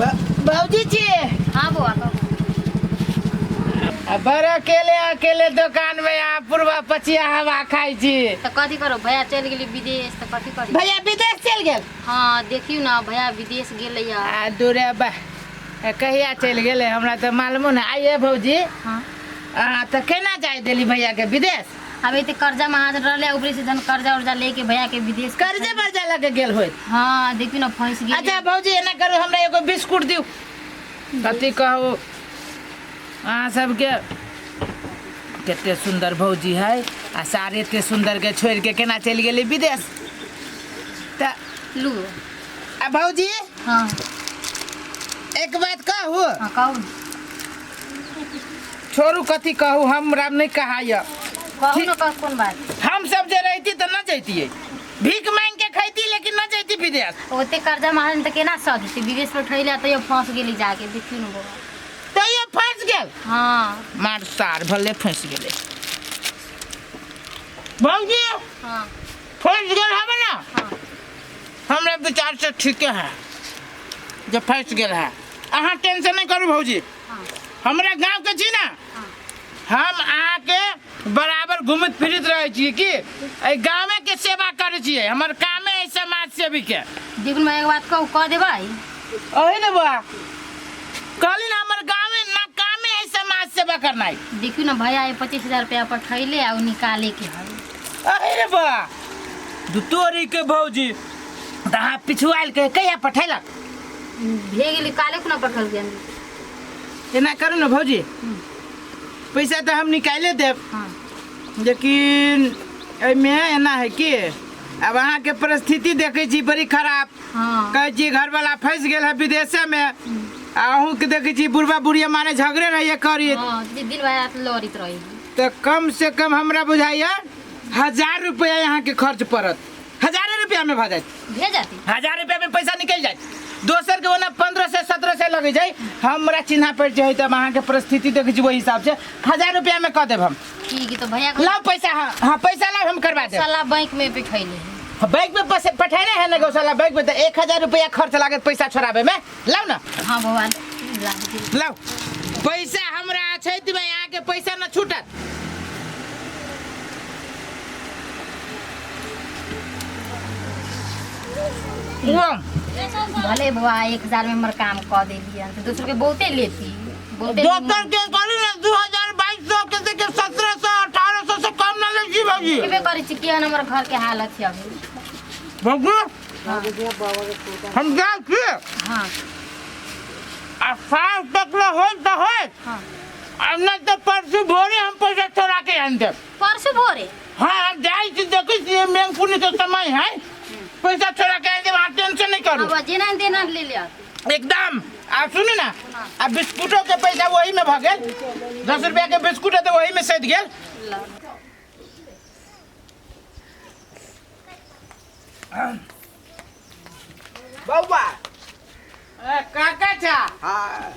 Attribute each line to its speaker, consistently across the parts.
Speaker 1: भौजी छी।
Speaker 2: हाँ बौआ, कहू।
Speaker 1: आ बड़ अकेले अकेले दुकान में यहाँ पूर्वा पछिया हवा खाइ छी।
Speaker 2: तऽ कथी करू, भैया चलि गेली विदेश, तऽ कथी करी?
Speaker 1: भैया विदेश चलि गेल?
Speaker 2: हाँ, देखियौ ने, भैया विदेश गेलै।
Speaker 1: आ दूरे बा, कहिया चलि गेलै? हमरा तऽ मालूमो ने आइए भौजी।
Speaker 2: हाँ।
Speaker 1: अहाँ तऽ केना जाय देली भैया के विदेश?
Speaker 2: अब एते कर्जा महाजन रहले, ऊपरे से जन कर्जा उर्जा लेके भैया के विदेश।
Speaker 1: कर्जे बर्जा लगे गेल होइत।
Speaker 2: हाँ, देखियौ ने, फंसि गेल।
Speaker 1: अच्छा भौजी, एना करू, हमरा एगो बिस्कुट दियौ। कथी कहू अहाँ सबके, कते सुन्दर भौजी है आ सारे एते सुन्दर के छोड़ि के केना चलि गेली विदेश तऽ।
Speaker 2: लू।
Speaker 1: आ भौजी।
Speaker 2: हाँ।
Speaker 1: एक बात कहू?
Speaker 2: हाँ, कहू।
Speaker 1: छोड़ू, कथी कहू, हमरा नहि कहाय।
Speaker 2: कहू ने, कह कोन बात?
Speaker 1: हम सब जे रहती तऽ न जैतियै, भीख मांगि के खैती लेकिन न जैती विदेश।
Speaker 2: ओते कर्जा महाजन तऽ केना सधतै? विदेश पर ठैला तैयो फंस गेली जाके, देखियौ ने बौआ।
Speaker 1: तैयो फंसि गेल?
Speaker 2: हाँ।
Speaker 1: मार सार, भले फंसि गेलै भौजी।
Speaker 2: हाँ।
Speaker 1: फंसि गेल हवे ना?
Speaker 2: हाँ।
Speaker 1: हमरा विचार से ठीके है जे फंसि गेल है। अहाँ टेंशन नहीं करू भौजी।
Speaker 2: हाँ।
Speaker 1: हमरा गाँव के छी ना।
Speaker 2: हाँ।
Speaker 1: हम अहाँके बराबर घूमैत फिरैत रहै छियै कि एहि गामे के सेवा करै छियै, हमर कामे है समाज सेवी के।
Speaker 2: देखू ने, एक बात कहू, कह देबै?
Speaker 1: अही ने बा, कहली ना, हमर गामे ना कामे है समाज सेवा करनाइ।
Speaker 2: देखियौ ने भैया, ये 25,000 रुपया पठैले आ ओ निकाले के है।
Speaker 1: अरे रे बा, दू तोरी के भौजी, तऽ अहाँ पिछुआल के कहिया पठेलक?
Speaker 2: भे गेली, काले खुना पठल गेल।
Speaker 1: एना करू ने भौजी, पैसा तऽ हम निकाले देब।
Speaker 2: हाँ।
Speaker 1: लेकिन एहिमे एना है कि अब अहाँके परिस्थिति देखै छी बड़ी खराब।
Speaker 2: हाँ।
Speaker 1: कहै छी घरवाला फँसि गेल है विदेशेमे आ अहूँके देखै छी बुढ़बा बुढ़िया माने झगड़े रहैए करी।
Speaker 2: हाँ, दिन भरि रात लड़ैत रही।
Speaker 1: तऽ कम से कम हमरा बुझाइए 1000 रुपया अहाँके खर्च पड़त, हजारे रुपया में भऽ जायत।
Speaker 2: भे जाती।
Speaker 1: 1000 रुपया में पैसा निकलि जायत। दोसर के ओना 1500 1700 लगै छै, हमरा चिन्हा पड़ि जाइ तऽ अहाँके परिस्थिति देखै छी, ओहि हिसाब से 1000 रुपया में कऽ देब हम।
Speaker 2: ठीक है तो भैया।
Speaker 1: लाओ पैसा। हाँ हाँ, पैसा लाओ, हम करवा देब।
Speaker 2: साला बैंक में बैठैले है।
Speaker 1: बैंक में पैसे पठेने है ना गौशाला बैंक में, तो 1000 रुपया खर्च लागत पैसा छोड़ाबे में। लाओ ना।
Speaker 2: हाँ भगवान, ला दे।
Speaker 1: लाओ पैसा, हमरा अछैत में अहाँके पैसा न छूटत।
Speaker 2: भले बौआ 1000 में हमर काम कऽ देलियै तऽ दोसर के बहुते लेती, बहुते।
Speaker 1: डॉक्टर के कहली ना 2000 2200 के से के 1700 1800 से कम ना ले छी भौजी।
Speaker 2: हेबे करै छी, केहन हमर घर के हालत छै अभी।
Speaker 1: भौजी, हम जाइ छी।
Speaker 2: हाँ।
Speaker 1: आ साँझ तक ले होय तऽ होय।
Speaker 2: हाँ।
Speaker 1: आ नहि तऽ परसू भोरे हम पैसा चोरा के आनि देब।
Speaker 2: परसू भोरे?
Speaker 1: हाँ, हम जाइ छी, देखै छियै मेघ पुण्य के समय है, पैसा छोड़ा के आनि देब, अहाँ टेंशन नहीं करू।
Speaker 2: अब जेना तेना ले ले।
Speaker 1: एकदम। आ सुनू ना, आ बिस्कुटो के पैसा वही में भऽ गेल, 10 रुपया के बिस्कुट है तऽ वही में सधि गेल।
Speaker 3: बौआ।
Speaker 1: ए, काका छा।
Speaker 3: हाँ।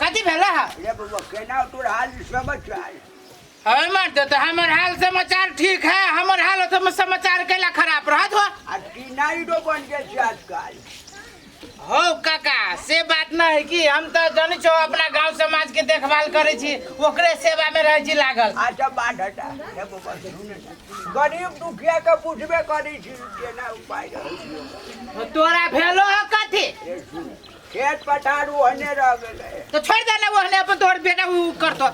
Speaker 1: कथी भेला है?
Speaker 3: रे बौआ, केना तोर हाल समाचार?
Speaker 1: अरे मर्द, तो हमर हाल समाचार ठीक है, हमर हाल तो समाचार कैला खराब रहत हो?
Speaker 3: आ की रो बन गेल छै आजकल?
Speaker 1: हो काका, से बात न है कि हम तो जानै छो अपना गांव समाज के देखभाल करै छी, ओकरे सेवा में रहै छी लागल।
Speaker 3: अच्छा बात हटा। रे बौआ सुन ने, गरीब दुखिया के बुझबे करै छी, केना उपाय रहै छै।
Speaker 1: तोरा भेलो है कथी?
Speaker 3: रे सुन, खेत पथार ओहने रह गेलै।
Speaker 1: तो छोड़ दे ना ओहने, अपन तोहर बेटा उ करतो,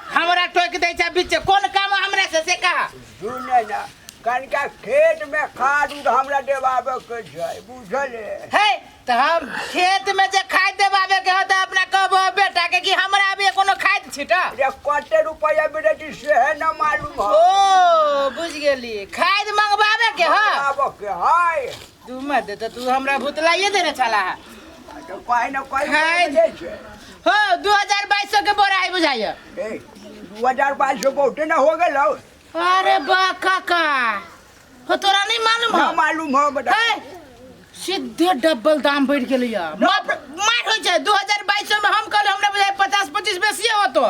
Speaker 1: हमरा टोक दै छै बीच, कोन काम हमरा से से कहा।
Speaker 3: सुन ने, कनिका खेत में खाद उद हमरा देबाबे के छै, बुझल
Speaker 1: है? तऽ हम खेत में जे खाद देबाबे के होत अपना कहबो बेटा के कि हमरा अभी कोनो खाद छिटा।
Speaker 3: रे कते रुपया मिले छै सेहे न मालूम हो।
Speaker 1: ओ बुझ गेली, खाद मंगवाबे के ह।
Speaker 3: मंगवाबे के है।
Speaker 1: तू मत दे तऽ तू हमरा भुतलाइए देने छला है।
Speaker 3: तऽ कहीं न कहीं
Speaker 1: खाद
Speaker 3: मिलै छै।
Speaker 1: हो 2200 के बोरा है बुझाइए।
Speaker 3: ए 2200 बहुते न हो गेल हौ।
Speaker 1: अरे बा काका, हो तोरा नहीं मालूम
Speaker 3: हो?
Speaker 1: न
Speaker 3: मालूम हो बेटा।
Speaker 1: है सीधे डबल दाम बढ़ गेलैया, मार मार होइ छै। 2200 में हम कहले हमरा बुझाय 50 25 बेसिए होतो।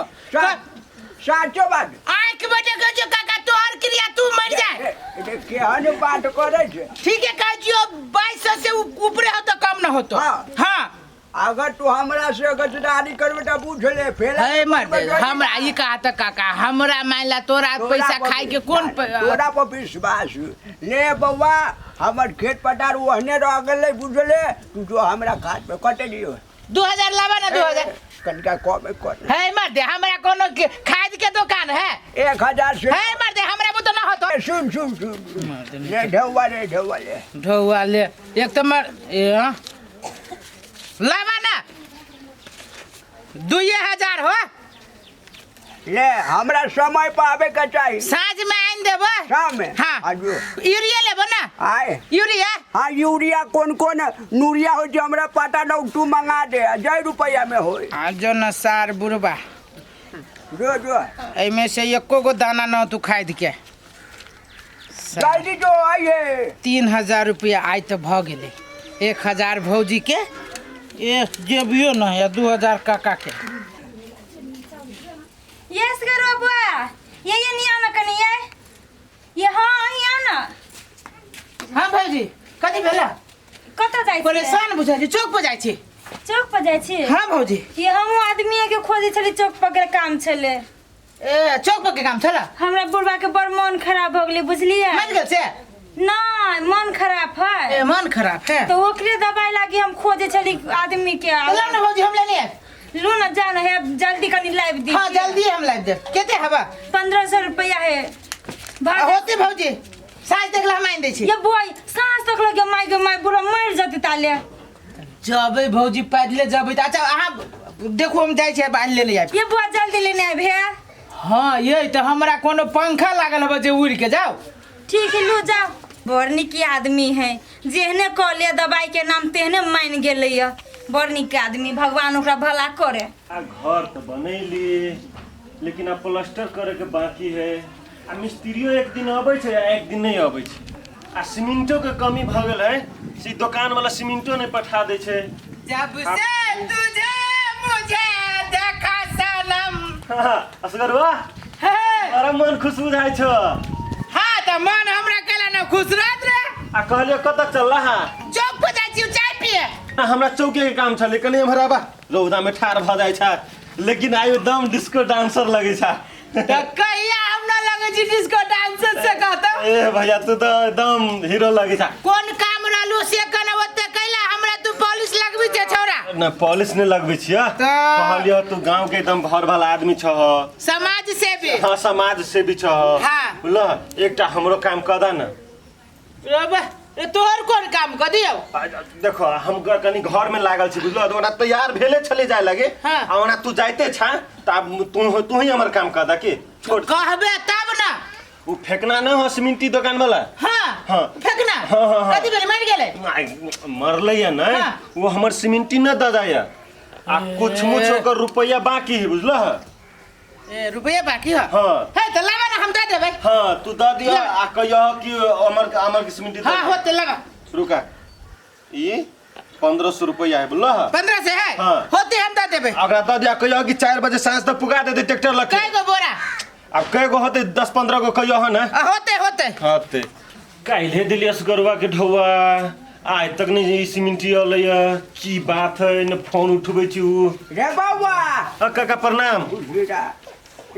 Speaker 3: साचो बात।
Speaker 1: आँख में देखै छियो काका, तोहर क्रिया तू मर जाए।
Speaker 3: ए केहन बात करै छै?
Speaker 1: ठीक है, कहै छियो 2200 से ऊपरे हो तो कम न होतो।
Speaker 3: हाँ।
Speaker 1: हाँ।
Speaker 3: अगर तू हमरा से गद्दारी करबे त बुझ ले फेर
Speaker 1: हे मर दे, हमरा ई कहा त काका हमरा मान ला तोरा पैसा खाए के कोन
Speaker 3: तोरा पर विश्वास ले बौआ हमर खेत पटार ओहने रह गेलै बुझले तू जो हमरा खात पे कटे दियो
Speaker 1: 2000 लाबा ना 2000
Speaker 3: कनिका कम कर
Speaker 1: हे मर दे हमरा कोनो खाद के दुकान है
Speaker 3: 1000 से
Speaker 1: हे मर दे हमरा बुते ना होतो
Speaker 3: सुन सुन सुन ले ढौआ ले ढौआ ले
Speaker 1: ढौआ ले एक तो मर ए हाँ। लाबा ना 2000 हो
Speaker 3: ले हमरा समय पर आवे के चाही
Speaker 1: साँझ में आनि देबो
Speaker 3: शाम में
Speaker 1: हाँ।
Speaker 3: आजो
Speaker 1: यूरिया लेबो ना
Speaker 3: आए
Speaker 1: यूरिया
Speaker 3: हाँ यूरिया कोन कोन नूरिया हो जे हमरा पता न तू मंगा दे आ जय रुपया में होई
Speaker 1: आ जो न सार बुढ़बा
Speaker 3: जो जो
Speaker 1: एहिमे से एको गो दाना न तू खाद के
Speaker 3: जल्दी जो आइए
Speaker 1: 3000 रुपया आइ तऽ भऽ गेलै 1000 भौजी के एक जेबियो न है 2000 काका के
Speaker 2: यस करो बुआ ये नहीं आना कनी ये हाँ ये आना
Speaker 1: हाँ भौजी कथी भेला
Speaker 2: कतऽ जाइ छी
Speaker 1: परेशान बुझाइ छी चौक पर जाइ छी
Speaker 2: चौक पर जाइ छी
Speaker 1: हाँ भौजी
Speaker 2: ये हमहूँ आदमी के खोजै छली चौक पर के काम छलै
Speaker 1: ए चौक पर के काम छला
Speaker 2: हमरा बुढ़बा के बड़ मन खराब भऽ गेलै बुझलियै
Speaker 1: मरि गेल से
Speaker 2: नहि मन खराब है
Speaker 1: ए मन खराब है
Speaker 2: तो ओकरे दवाई लागी हम खोजे छली आदमी के
Speaker 1: तो लाउ ना भौजी हम लेने आयब
Speaker 2: लू ना जान है जल्दी कनी लाइव दी
Speaker 1: हाँ जल्दी हम लाइब देब कते हवा
Speaker 2: 1500 रुपया है
Speaker 1: आ, होते भौजी साँझ तक ला हम आनि दै छी
Speaker 2: ये बोय साँझ तक लगे माय के माय बुढ़ा मर जते ताले
Speaker 1: जबै भौजी पैदले जबै तऽ अच्छा अहाँ देखू हम जाइ छियै आनि लेने आयब
Speaker 2: ये बुआ जल्दी लेने आबि हे
Speaker 1: हाँ ये तऽ हमरा कोनो पंखा लागल हबे जे उड़ि के जाउ
Speaker 2: ठीक है लू जाओ बड़ नीक आदमी है जेहने कहलिए दवाई के नाम तेहने मान गेलै ये बड़ नीक आदमी भगवान ओकरा भला करे
Speaker 4: आ घर तो बनैली लेकिन आब प्लास्टर करे के बाकी है आ मिस्त्रियो एक दिन अबै छै आ एक दिन नहि अबै छै आ सीमेंटो के कमी भऽ गेल है से दोकान वाला सीमेंटो नहि पठा दै छै
Speaker 1: जब से तुझे मुझे देखा सनम
Speaker 4: असगरवा
Speaker 1: हे
Speaker 4: बड़ा मन खुश बुझाइ छौ
Speaker 1: हाँ तऽ मन हमरा केला न खुश रहत रे
Speaker 4: आ कहलियो कतऽ चलला हा
Speaker 1: चौक पर जाइ छी चाय पिए
Speaker 4: हमरा चौके के काम छलै कनि एम्हर आबा रौदा में ठाढ़ भऽ जाइ छै लेकिन आइ एकदम डिस्को डांसर लगै छै
Speaker 1: तऽ कहिया हम न लगै छी डिस्को डांसर से कहता
Speaker 4: ए भैया तू तऽ एकदम हीरो लगै छै
Speaker 1: कोन काम रहलू से कने ओते कैला हमरा तू पॉलिश लगबी छे छौरा
Speaker 4: न पॉलिश नहि लगबै छियै
Speaker 1: तऽ-
Speaker 4: कहलियो तू गांव के एकदम घर वाला आदमी छह
Speaker 1: समाज सेवी
Speaker 4: हाँ समाज सेवी छह
Speaker 1: हाँ।
Speaker 4: बुझलह एकटा हमरो काम कऽ दे ने
Speaker 1: रे बा, रे तोहर कोन काम कऽ दियौ
Speaker 4: देखो हम कनि घर में लागल छी बुझलो ओना तैयार भेले छले जाय लगे
Speaker 1: हाँ।
Speaker 4: आ ओना तू जाइते छा त आब तू तू ही हमर काम कर दा की छोड़
Speaker 1: कहबे तब ना
Speaker 4: उ फेकना न हो सीमेंटी दुकान वाला
Speaker 1: हाँ
Speaker 4: हाँ।
Speaker 1: फेकना
Speaker 4: हाँ, हाँ, हाँ।
Speaker 1: कथी भेलै मरि गेलै
Speaker 4: आइ, मरलै या नहीं
Speaker 1: हाँ।
Speaker 4: वो हमर सीमेंटी न दऽ जाय आ कुछ मुछ ओकर रुपैया बाकी है बुझलो
Speaker 1: ए रुपया बाकी है
Speaker 4: हाँ।
Speaker 1: है तो लगा ना हम दे देबै
Speaker 4: हाँ तू दऽ दिअ आ कहियो कि अमर अमर के सीमेंटी
Speaker 1: हाँ होते लगा
Speaker 4: रुका ई 1500 रुपैया है बुझलो
Speaker 1: 1500 है
Speaker 4: हाँ।
Speaker 1: होते हम दे देबै
Speaker 4: ओकरा दऽ दिअ कहियो कि 4 बजे साँझ तक पुगा देतै ट्रैक्टर लग
Speaker 1: कै गो बोरा
Speaker 4: आब कै गो होतै 10 15 गो कहियो हँ ने
Speaker 1: आ, होते होते
Speaker 4: होतै काल्हे दिलियै असगरुआ के ढौआ आइ तक नहि ई सीमेंटी अलैया की बात है ने फोन उठबै छी उ
Speaker 3: रे बौआ
Speaker 4: अ काका प्रणाम
Speaker 3: बुझलियै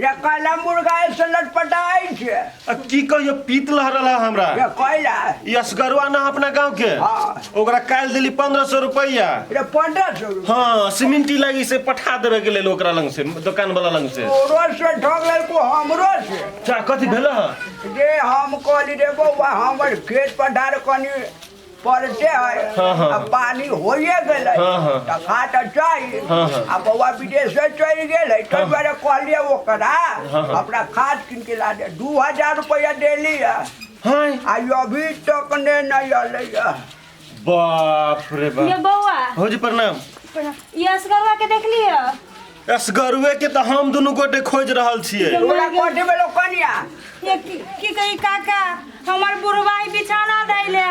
Speaker 3: रे कैला मुर्गा से लटपटाइ छै
Speaker 4: अ की कहियो पीत लहरल है हमरा
Speaker 3: रे कैला
Speaker 4: ई असगरुआ ना अपना गांव के
Speaker 3: हाँ।
Speaker 4: ओकरा काल्हि देली 1500 रुपैया
Speaker 3: रे 1500 रुपया
Speaker 4: हाँ सीमेंटी लागी से पठा देबे के लेल ओकरा लंग से दुकान वाला लंग से
Speaker 3: तोरो से ठग लेलको हमरो से
Speaker 4: चा कथी भेल है
Speaker 3: जे हम कहली रे बौआ हमर खेत पथार कनि पड़ते है
Speaker 4: हाँ, हाँ।
Speaker 3: आ पानी होइए गेलै
Speaker 4: हाँ, हाँ।
Speaker 3: तऽ खाद तऽ चाही
Speaker 4: हाँ, हाँ।
Speaker 3: आ बौआ विदेश चलि गेलै ताहि दुआरे कहलियै ओकरा
Speaker 4: हाँ, हाँ।
Speaker 3: अपना खाद कीन के ला दे 2000 रुपैआ देली है
Speaker 4: हाँ
Speaker 3: आ अभी तक ने नहि अलै है
Speaker 4: बाप रे
Speaker 2: ये
Speaker 4: बाप
Speaker 2: बौआ
Speaker 4: भौजी प्रणाम
Speaker 2: ये असगरवा के देखलिए
Speaker 4: असगरुए के तऽ हम दुनू गोटे खोजि रहल छियै
Speaker 3: तोरा कथी भेलौ कनिया
Speaker 2: ये की कही काका हमर बुढ़वा ही बिछाना धैले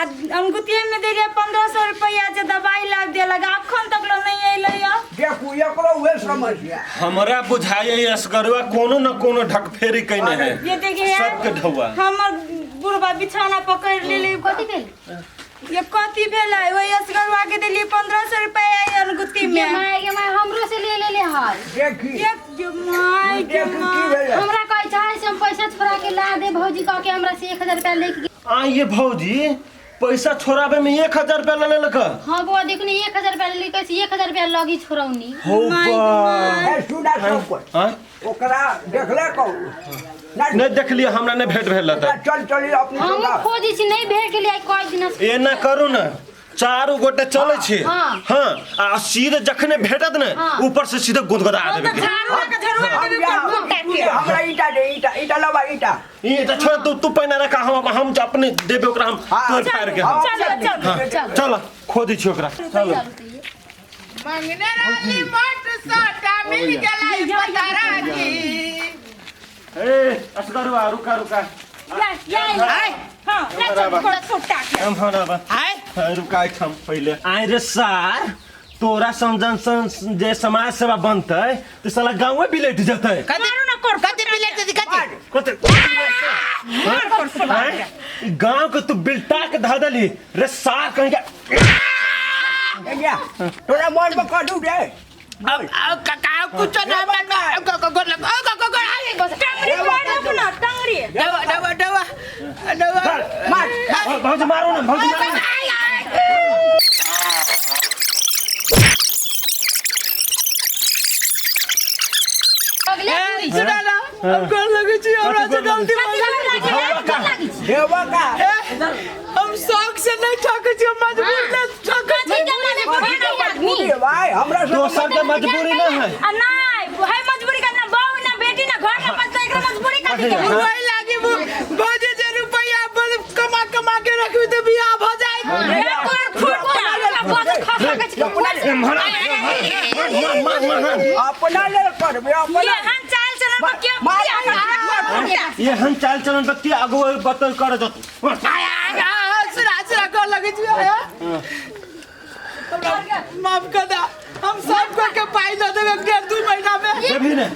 Speaker 2: आ अंगुतिये में देलिए 1500 रुपया जे दवाई ला देलक अखन तक लो नहीं अइलै ये
Speaker 3: देखू एकरो उहे समस्या
Speaker 4: हमरा बुझाइए असगरुआ कोनो न कोनो ढकफेरी कयने है
Speaker 2: ये देखिए
Speaker 4: सबके ढौआ
Speaker 2: हमर बुढ़वा बिछाना पकड़ लेले
Speaker 5: कथी भेल
Speaker 2: ये कथी भेलै ओहि असगरुआ के देलिए 1500 रुपया
Speaker 5: भौजी कह के हमरा से 1000 रुपया लेके गेल।
Speaker 4: आ ये भौजी पैसा छोड़ाबे में 1000 रुपया ले लेलक।
Speaker 5: हाँ बौआ देखू ने 1000 रुपया लेके से 1000 रुपया लगी छोड़ौनी।
Speaker 4: हो बा
Speaker 3: ए सुना सब कुछ
Speaker 4: हाँ?
Speaker 3: ओकरा देखले कहू
Speaker 4: नहीं देखलिए, हमरा नहीं भेंट भेल रहता।
Speaker 3: चल चल अपने
Speaker 5: हम खोजै छी नहीं भेट गेलै आइ कई दिन से।
Speaker 4: एना करू ने, चारू गोटे चलै छी।
Speaker 5: हाँ।
Speaker 4: हाँ, आ सीधे जखने भेटत ने
Speaker 5: हाँ।
Speaker 4: ऊपर से सीधे गुदगुदा देबे के।
Speaker 3: हमरा ईटा दे, ईटा ईटा लबा ईटा।
Speaker 4: ई त छोड़, तू तू पहिने रखा, हम अपने देबे ओकरा, हम तोड़ फाड़ के।
Speaker 3: हाँ,
Speaker 2: चल, चल,
Speaker 3: चल।
Speaker 4: चल खोजै छी ओकरा, चल।
Speaker 1: मंगने रहली मोट सोटा मिल गेलै पतरा की।
Speaker 4: ए असगरुआ रुका रुका।
Speaker 2: या या
Speaker 1: आय
Speaker 2: हां
Speaker 4: हम हराबा
Speaker 1: आय
Speaker 4: रुका हम पहिले। आय रे सार, तोरा संजन सन जे समाज सेवा बनतै त साला गांवे बिलट जेतै।
Speaker 1: कथी कथी बिलट जेतै कथी?
Speaker 4: कथी गांव के तू बिलटा के धऽ देली रे सार कहीं के।
Speaker 3: तोरा मन में कदू रे।
Speaker 1: अब काका कुछ ना मन में को को गोर को को गोर आए
Speaker 2: टंगरी मार ना, टंगरी।
Speaker 1: डवा डवा डवा डवा
Speaker 3: मार
Speaker 4: भौजी मारो ना, भौजी मारो ना।
Speaker 1: आय आय
Speaker 5: अगले
Speaker 1: सुना ना, हम गोर लगै छी, हमरा से गलती भऽ गेल।
Speaker 3: देवा का
Speaker 1: हम शौक से नहीं ठकै छी, हम मजबूर से ठकै छी।
Speaker 3: भाई हमरा से
Speaker 4: दोसर के मजबूरी ना है।
Speaker 2: आ नहीं है मजबूरी करना, बहू ना बेटी ना घर ना पता एकरा मजबूरी कर के।
Speaker 1: वही लागी भौजी जे रुपया कमा कमा के रखबी त बियाह भ जाए।
Speaker 2: ए तोर फुट
Speaker 4: मार मार मार।
Speaker 3: अपना ले करबे अपना।
Speaker 2: ये हम चाल चलन पर क्यों
Speaker 4: ये हम चाल चलन पर के आगू बतल कर जत।
Speaker 1: आय आय सुना सुना कर लगै छी। आय हमरा माफ कर दा, हम सब को के पाई दे देबे 1.5 2 महीना में।
Speaker 4: देबी ने?